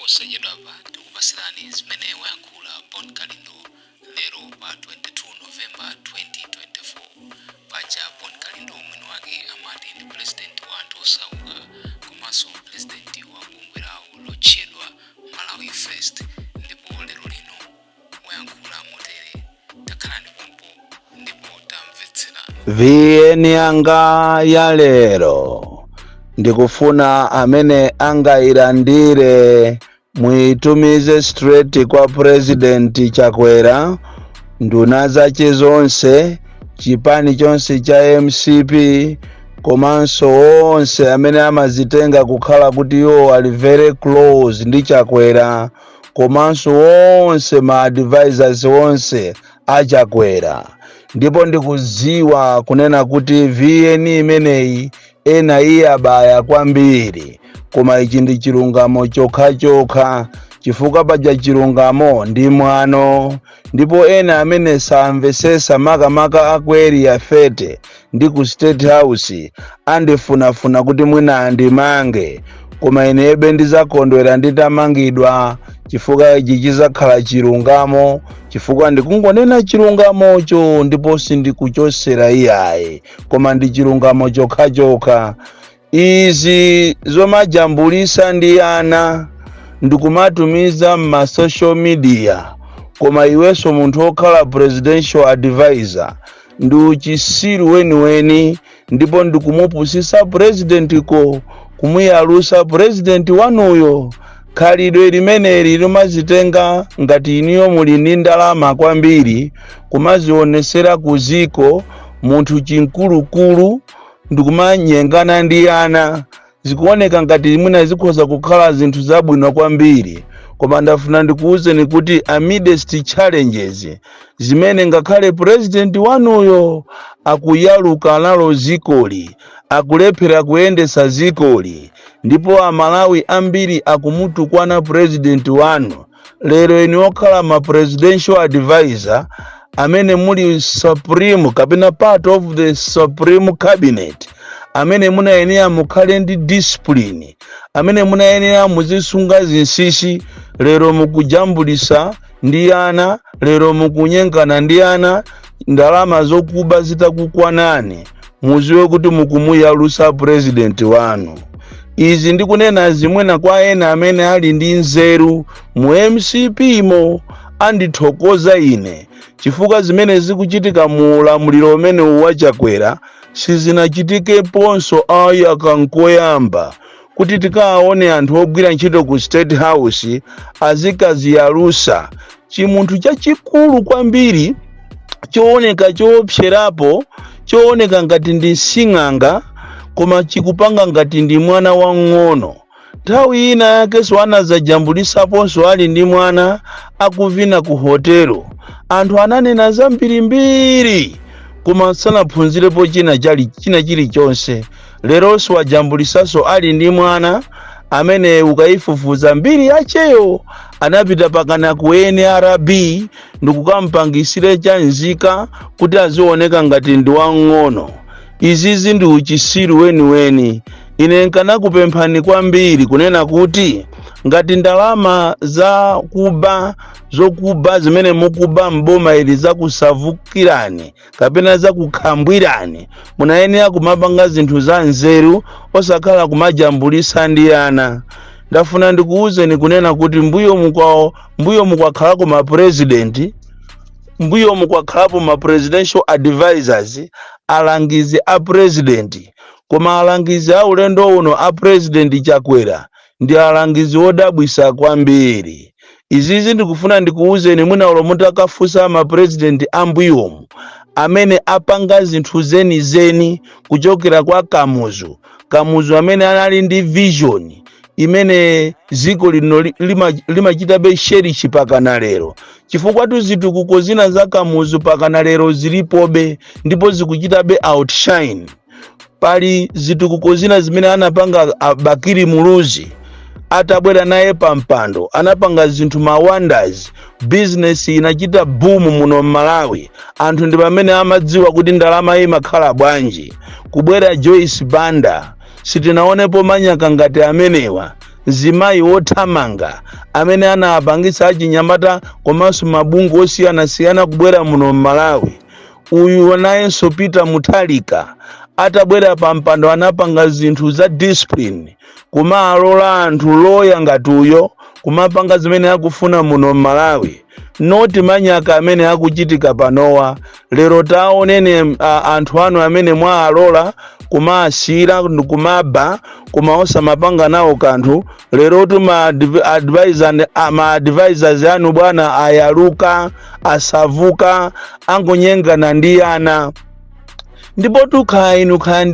Posachedwapa tikupasirani zimene wayankhula Bon Kalindo lero pa 22 November 2024. Paja Bon Kalindo mwini wake amati ndi president wa anthu osauka komanso president wa bungwe lawo lotchedwa Malawi First, ndipo lero lino wayankhula motere. Takhalani pompo ndipo tamvetserani. VN yanga ya lero, ndikufuna amene angayilandire muitumize straight kwa President Chakwera, nduna zace zonse, chipani chonse cha MCP, komanso onse amene amazitenga kukhala kuti iwo ali very close ndi Chakwera, komanso onse ma advisors onse a Chakwera. Ndipo ndikudziwa kunena kuti VN imeneyi ena iye abaya kwambiri, koma ichi ndi chilungamo chokhachokha, chifukwa paja chilungamo ndi mwano. Ndipo ena amene samvesesa, makamaka aku Area 30 ndi ku State House, andifunafuna kuti mwina andimange, koma inebe ndizakondwera nditamangidwa, chifukwa ichi chizakhala chilungamo, chifukwa ndikungonena chilungamocho ndipo sindikuchosera iyayi, koma ndi chilungamo chokhachokha. Izi zomajambulisa ndi ana ndikumatumiza m'ma social media, koma iwenso munthu wokhala presidential advisor, ndi uchisiru weniweni, ndipo ndikumupusisa president ko kumuyalusa president wanuyo. Khalidwe limeneli limazitenga ngati iniyo muli ndi ndalama kwambiri, kumazionesera ku ziko, munthu chinkulukulu ndikumanyengana ndi ana, zikuoneka ngati mwina zikhoza kukhala zinthu zabwino kwambiri. Koma ndafuna ndikuwuzeni kuti amidst challenges zimene ngakhale president wanuyo akuyaluka nalo zikoli, akulephera kuyendesa zikoli, ndipo Amalawi ambiri akumutukwana president wanu, lero eni okhala ma presidential advisor amene muli supreme kapena part of the supreme cabinet, amene munayenera mukhale ndi discipline, amene munayenera muzisunga zinsinsi, lero mukujambulisa ndi ana, lero mukunyengana ndi ana, ndalama zokuba zitakukwanani, muziwe kuti mukumuyalusa president wanu. Izi ndikunena zimwena kwa ena amene ali ndi nzeru mu MCP mo andithokoza ine, chifukwa zimene zikuchitika mu ulamuliro umene waChakwera sizinachitikeponso ayi. Akankoyamba kuti tikaone anthu ogwira ntchito ku State House azikaziyalusa chimunthu chachikulu kwambiri, chooneka choopserapo, chooneka ngati ndi sing'anga, koma chikupanga ngati ndi mwana wang'ono. Nthawi ina yakenso anazajambulisaponso ali ndi mwana akuvina ku hotelo. Anthu ananena zambirimbiri, koma sanaphunzirepo china chali china chilichonse. Leronso wajambulisanso ali ndi mwana amene ukayifufuza mbiri yacheyo anapita pakana ku NRB ndikukampangisire chanzika kuti azioneka ngati ndi wang'ono. Izizi ndi uchisiru weniweni. Ine nkanakupemphani kwambiri kunena kuti ngati ndalama za kuba, zokuba zimene mukuba mboma ili zakusavukirani kapena zakukhambwirani, munayenera kumapanga zinthu za nzeru, osakhala kumajambulisa ndi ana. Ndafuna ndikuwuzeni kunena kuti mbuyo mukwakhalako ma president, mbuyo mukwakhalako ma presidential advisors, alangizi a president, koma alangizi a ulendo uno a President Chakwera ndi alangizi odabwisa kwambiri. Izizi ndikufuna ndikuwuzeni, mwina ulo mutakafunsa ma president ambuyomu amene apanga zinthu zenizeni kuchokera kwa Kamuzu, Kamuzu amene anali ndi vision imene dziko lino limachitabe cherish pakana lero, chifukwa tu zitukuko zina za Kamuzu pakana lero zilipobe ndipo zikuchitabe outshine. Pali zitukuko zina zimene anapanga Bakili Muluzi atabwera naye pa mpando, anapanga zinthu ma wonders, business inachita boom muno mMalawi, anthu ndi pamene amadziwa kuti ndalama imakhala bwanji. Kubwera Joyce Banda, sitinaonepo manyaka ngati amenewa. Mzimayi wothamanga amene anapangitsa achinyamata komanso mabungwe osiyanasiyana kubwera muno m'Malawi. Uyu nayenso Peter Mutharika atabwera pa mpando anapanga zinthu za discipline, kumalola anthu loya ngati uyo kumapanga zimene akufuna muno m'Malawi, not manyaka amene akuchitika panowa lero. Taonene anthu anu amene mwaalola kumaasira ndikumaba koma osamapanga nawo kanthu. Lerotu ma advisors anu, bwana, ayaluka, asavuka, angonyengana ndi ana. Ndipo tukhala inu, khaya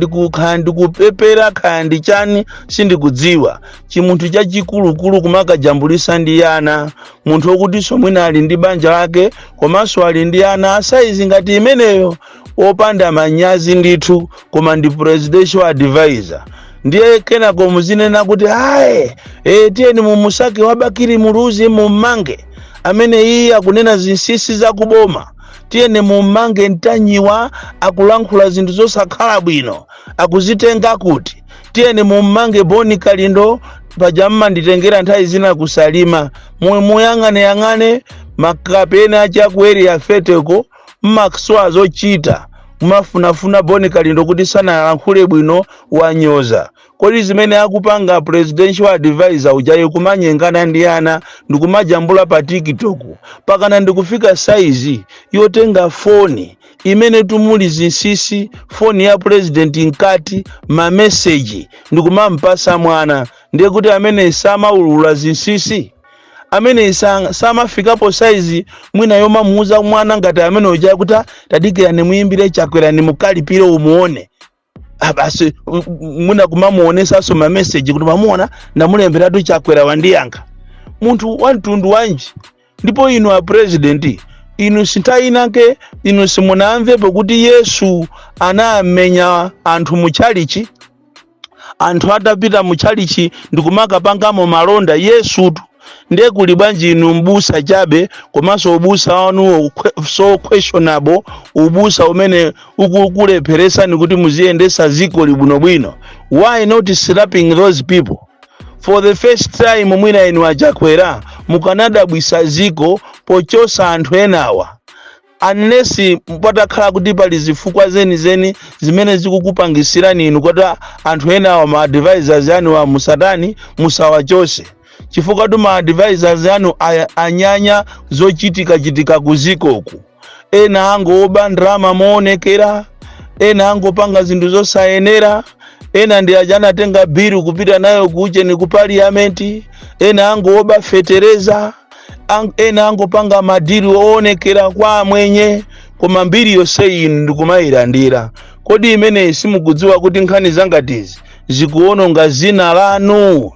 ndikupepera, khaya ndi chani, sindikudziwa. Chimunthu chachikulukulu kumakajambulisa ndi ana, munthu wokutinso mwina ali ndi banja lake komanso ali ndi ana asaizi ngati imeneyo, opanda manyazi ndithu, koma ndi presidential advisor. Ndiye kenako muzinena kuti aye, tiyeni mumusake wabakiri Muluzi, mummange amene iye akunena zinsinsi zakuboma. Tiyeni mummange Mtanyiwa, akulankhula zinthu zosakhala bwino, akuzitenga kuti? Tiyeni mummange Boni Kalindo. Paja mmanditengera nthawi zina kusalima, muyang'aneyang'ane makapena achaku Area 30 ko, mmasowa zochita, mumafunafuna Boni Kalindo kuti sanalankhule bwino, wanyoza. Kodi zimene akupanga presidential advisor ujayo, kumanyengana ndi ana ndikumajambula pa TikTok, pakana ndikufika saizi yotenga foni imene tumuli zinsinsi, foni ya president mkati mameseji, ndikumampasa mwana, ndiye kuti amene samaulula zinsinsi, amene samafikapo saizi mwina yomamuuza mwana ngati amene uja kuti, "Ah, tadikira nimuyimbire Chakwera, nimukalipire umuone." Ah, basi mwina kumamuonesanso mameseji kuti mamuona, ndamulemberatu Chakwera, wandiyankha. Munthu wa mtundu wanji? Ndipo inu a president, inu sintayinake, inu simunamvepo kuti Yesu anamenya anthu mutchalichi? Anthu atapita mutchalichi ndikumakapangamo malonda, Yesutu. Ndiye kuli bwanji inu mbusa chabe, komanso ubusa wanuwo so questionable, ubusa umene ukukulepheresani kuti muziyendesa ziko libwinobwino. Why not slapping those people for the first time? Mwina inu aChakwera mukanadabwisa ziko pochosa anthu enawa, unless patakhala kuti pali zifukwa zenizeni zimene zikukupangisirani inu kuti anthu enawa, ma advisors anu wa musatani, musawachose, chifukwa tu ma advisors anu anyanya zochitikachitika kuzikoku. Ena angoba ndalama moonekera, ena angopanga zinthu zosayenera, ena ndi aja anatenga bill kupita nayo kucheni ku parliament, ena angoba fetereza, ena angopanga ma deal oonekera kwa amwenye, koma mbiri yonse inu ndikumayilandira. Kodi imeneyi simukudziwa kuti nkhani zangatizi zikuwononga zina lanu?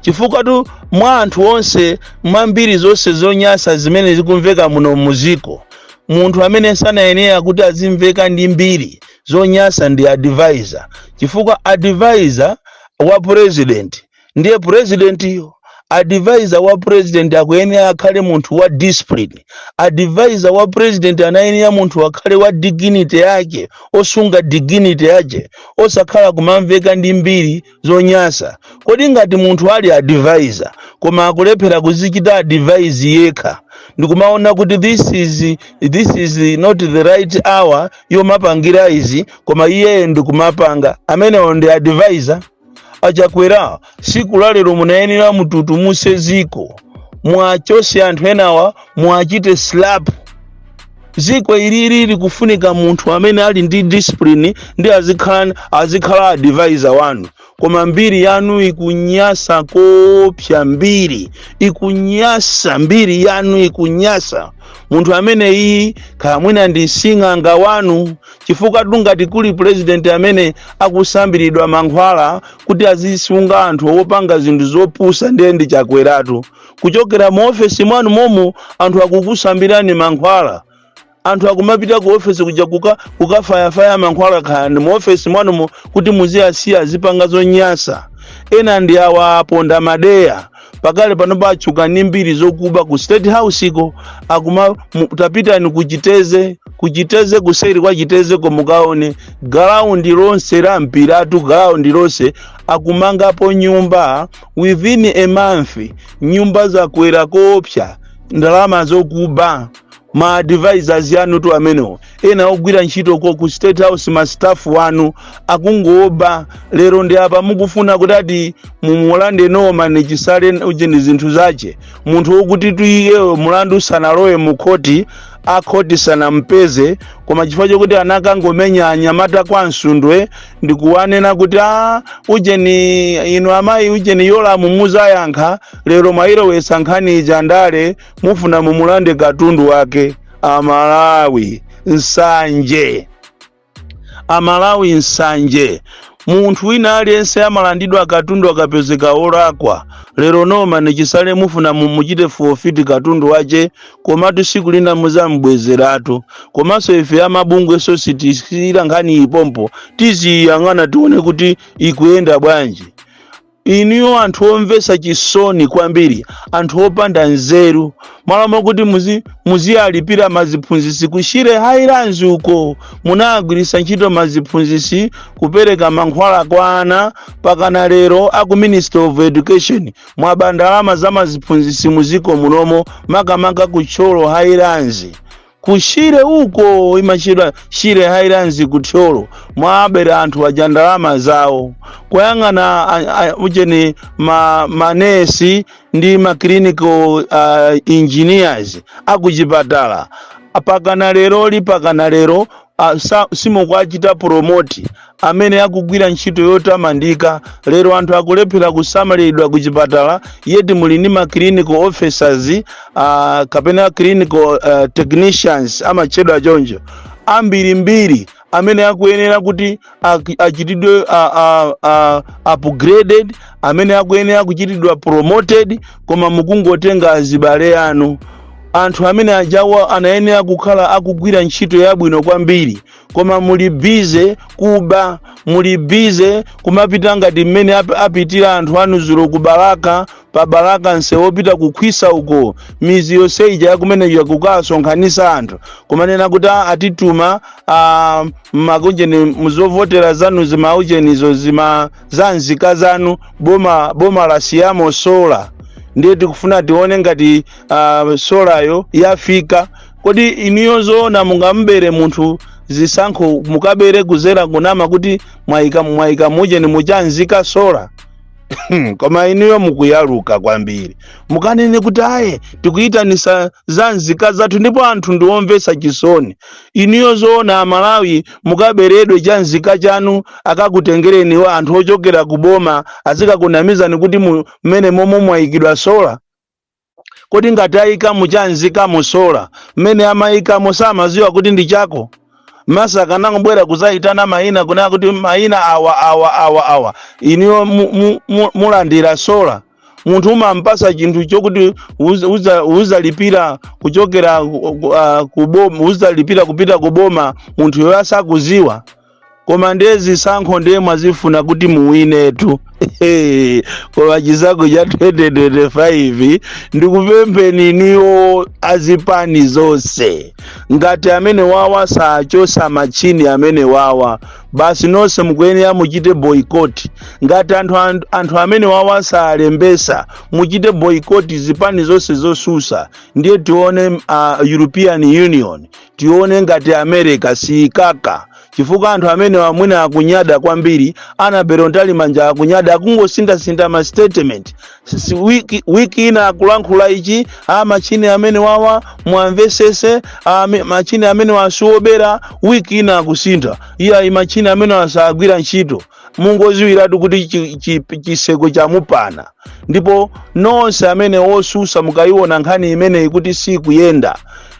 Chifukwa tu mwa anthu onse, mwa mbiri zonse zonyasa zimene zikumveka muno muziko, munthu amene sanayenera kuti azimveka ndi mbiri zonyasa ndi advisor, chifukwa advisor wa president ndiye president iyo. Advisor wa president akuyenera akhale munthu wa discipline. Advisor wa president anayenera munthu akhale wa dignity yake, osunga dignity yake, osakhala kumamveka ndi mbiri zonyasa. Kodi ngati munthu ali advisor koma akulephera kuzichita advise yekha, ndikumaona kuti this is not the right hour yomapangira izi, koma iyeyo ndikumapanga, amenewo ndi advisor? Achakwera, siku la lero munayenera mututumuse ziko, mwachose anthu enawa, mwachite slap. Ziko ilili likufunika munthu amene ali ndi discipline ndi azikhala advisor wanu. Koma mbiri yanu ikunyasa kopsa, mbiri ikunyasa, mbiri yanu ikunyasa. Munthu amene iyi kaya mwina ndi sing'anga wanu, chifukwa tungati kuli president amene akusambiridwa mankhwala kuti azisunga anthu opanga zinthu zopusa, ndiye ndi Chakweratu. Kuchokera mu ofesi mwanu momo anthu akukusambirani mankhwala, anthu akumapita ku ofesi kuja kukafayafaya mankhwala khani mu ofesi mwanumo kuti muziyasiya azipanga zonyasa. Ena ndi awa aponda madeya, pakale pano patchuka ndi mbiri zokuba ku State House iko. Akuma tapitani kuchiteze Kuchiteze, kuseri kwa Chitezeko, mukaone ground lonse la mpiratu, ground lonse akumangapo nyumba. Within a month nyumba zakwera koopsa. Ndalama zokuba, ma advisors anu tu amenewo, ena ogwira ntchito ko ku State House, ma staff wanu akungoba. Lero ndi apa mukufuna kuti ati mumulande Norman Chisale ujeni zinthu zache, munthu wokuti tuiyeyo mulandu sanalowe mu khoti, akhoti sanampeze, koma chifukwa chokuti anakangomenya anyamata kwa Msundwe ndikuwanena kuti a ujeni, inu amayi ujeni Yolamu, muzayankha. Lero mwayilowetsa nkhani ija ndale, mufuna mumulande katundu wake. Amalawi, nsanje! Amalawi, nsanje! Munthu wina aliyense amalandidwa katundu akapezeka olakwa. Lero Norman Chisale mufuna mumuchite forfeit katundu wache, komatu siku lina muzambwezeratu. Komanso ife amabungwe sitisiyira nkhani ipompo, tiziyang'ana tione kuti ikuyenda bwanji. Inuyo anthu omvetsa chisoni kwambiri, anthu opanda nzeru, malo mokuti muziyalipira maziphunzitsi ku Shire Highlands uko, munagwiritsa ntchito maziphunzitsi kupereka mankhwala kwa ana. Pakana lero aku Ministry of Education mwaba ndalama za maziphunzitsi muziko munomo, makamaka ku Thyolo Highlands, kushire uko imachedwa Shire Highlands ku Thyolo. Mwabera anthu aja ndalama zawo. Kuyang'ana ucheni manesi ndi ma clinical engineers akuchipatala, pakana leroli, pakana lero simukuachita promote amene akugwira ntchito yotamandika. Lero anthu akulephera kusamalidwa kuchipatala, yeti muli ndi ma clinical officers kapena clinical technicians amatchedwa choncho, ambirimbiri amene akuyenera kuti achitidwe upgraded, amene akuyenera kuchitidwa promoted, koma mukungotenga azibale anu. Anthu amene ajawa anayenera kukhala akugwira ntchito yabwino kwambiri, koma muli busy kuba, muli busy kumapita ngati mmene apitira anthu anu zulo ku Balaka, pa Balaka nsewu wopita kukhwisa uko, mizi yonse ija yakumeneja, kukasonkhanisa anthu kumanena kuti atituma makunjeni muzovotera zanu, zimauchenizo zima za nzika zanu. Boma la siyamo solar, ndiye tikufuna tione ngati solar yo yafika. Kodi iniyo zoona mungamubere munthu zisankho, mukabere kuzera kunama kuti mwayika mujeni muchanzika solar? Koma iniyo mukuyaluka kwambiri. Mukanene kuti aye, tikuyitanisa za nzika zathu, ndipo anthu ndiwomvetsa chisoni. Iniyo zoona Amalawi mukaberedwe cha nzika chanu, akakutengereni wa anthu ochokera kuboma azikakunamizani kuti mmene momwe mwayikidwa solar? Kodi ngati ayika muchanzika mu solar, mmene amayikamo samaziwa kuti ndi chako? Masa kanangobwera kuzayitana mayina, kunena kuti mayina awa, awa, awa, awa, iniyo mulandira solar. Munthu umampasa chinthu chokuti uzalipira kuchokera kuboma, uzalipira kupita kuboma, munthu yoyo asakuziwa. Koma ndiye zisankho ndiye mwazifuna kuti muwinetu. Koma chisankho cha 2025, ndikupempheni inuyo azipani zonse, ngati amene wawa sachosa machini amene wawa, basi nonse mukuyenera muchite boycott. Ngati anthu amene wawa salembesa, muchite boycott zipani zonse zosusa. Ndiye tione European Union, tione ngati America siikaka, chifukwa anthu amene wamwina akunyada kwambiri. Annabel Mtalimanja akunyada, akungosintha-sintha ma statement. Wiki ina akulankhula ichi, a machini amene wawa mwamvesese, machini amene wasiwobera. Wiki ina akusintha, iye machini amene wasagwira ntchito. Mungoziwiratu kuti chiseko chamupana. Ndipo nonse amene osusa, mukayiona nkhani imeneyi kuti sikuyenda,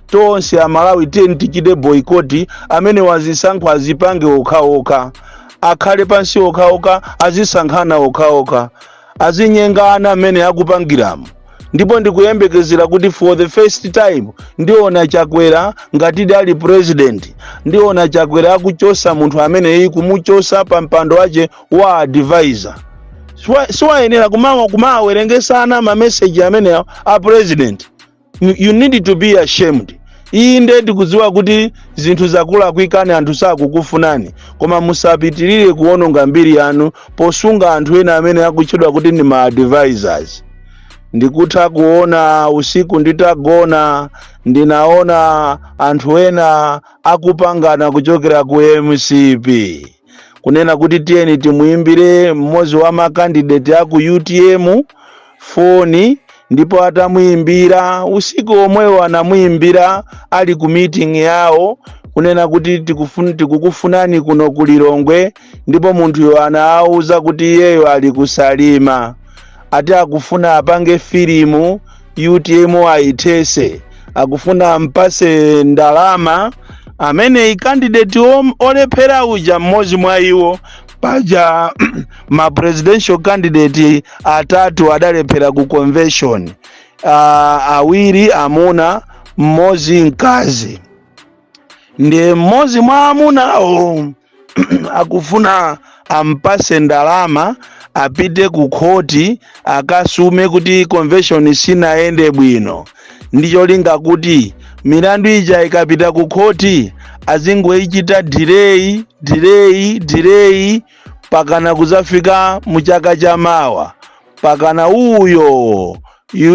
tonse Amalawi tiyeni tichite boycott. Amene wazisankho azipange okhaokha, akhale pansi okhaokha, azisankhana okhaokha, azinyenga ana amene akupangiramo. Ndipo ndikuyembekezera kuti for the first time ndiona Chakwera, ngati ali president, ndiona Chakwera akuchosa munthu ameneyi, kumuchosa pa mpando wace wa advisor. Siwayenera kumawerengesana ma message amenewa a president. You need to be ashamed. Inde, tikudziwa kuti zinthu zakulakwikani, anthu sakukufunani, koma musapitirire kuwononga mbiri yanu posunga anthu ena amene akutchedwa kuti ndi ma advisors. Ndikutha kuona usiku nditagona, ndinaona anthu ena akupangana kuchokera ku MCP kunena kuti tiyeni timuimbire mmodzi wa ma candidate aku UTM foni. Ndipo atamuimbira usiku omwewo, anamuimbira ali ku meeting yawo, kunena kuti tikukufunani kuno ku Lilongwe. Ndipo munthuyo anawuza kuti iyeyo ali kusalima, ati akufuna apange filimu UTM ayithese, akufuna ampase ndalama amene candidate olephera uja, mmodzi mwa iwo. Paja ma presidential candidate atatu adalephera ku convention, awiri amuna, mmodzi mkazi. Ndiye mmodzi mwa amunawo akufuna ampase ndalama apite ku khoti akasume kuti convention sinayende bwino, ndi cholinga kuti milandu ija ikapita ku khoti azingoyichita delay, delay, delay pakana kuzafika mu chaka chamawa, pakana uyo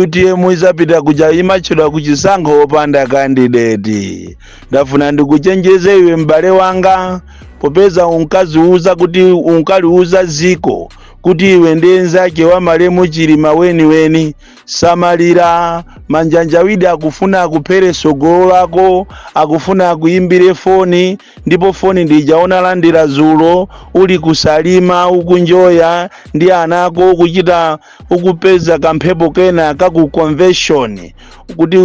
UTM izapita kuja imatchedwa kuchisankho wopanda candidate. Ndafuna ndikuchenjeze iwe m'bale wanga, popeza unkaziuza kuti, unkaliuza ziko kuti iwe ndi nzake wa malemu Chilima weniweni. Samalira, manjanjawidi akufuna akuphere sogolo lako, akufuna akuimbire foni. Ndipo foni ndijaona landira zulo uli kusalima, ukunjoya ndi ana ako, ukuchita ukupeza kamphepo kena kaku convention kuti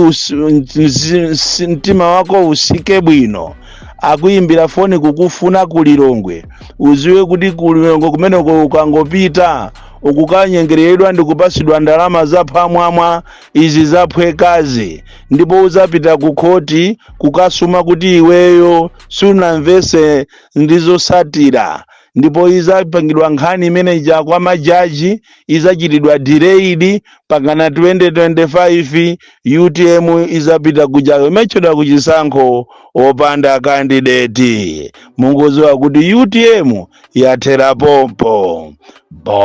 mtima wako usike bwino. Akuimbira foni kukufuna kulilongwe. Uziwe kuti kulilongwe kumeneko ukangopita ukukanyengereredwa ndi kupasidwa ndalama zaphwamwamwa izi zaphwekazi, ndipo uzapita ku khoti kukasuma kuti iweyo sunamvese ndizosatira, ndipo izapangidwa nkhani imene ija kwa majaji, izachitidwa delayed pakana 2025. UTM izapita kuja imatchedwa kuchisankho wopanda candidate. Mungoziwa kuti UTM yathera pompo. Bon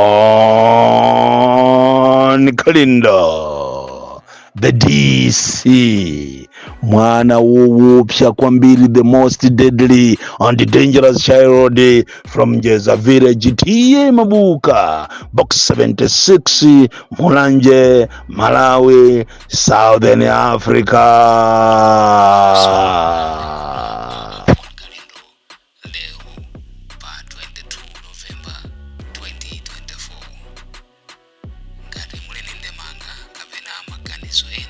Kalindo, the DC, mwana woopsa kwambiri, the most deadly and dangerous child from Jeza village, T/A Mabuka, Box 76, Mulanje, Malawi, Southern Africa. Bon Kalindo lero pa 22 November 2024. Ngati muli ndi ndemanga kapena maganizo ena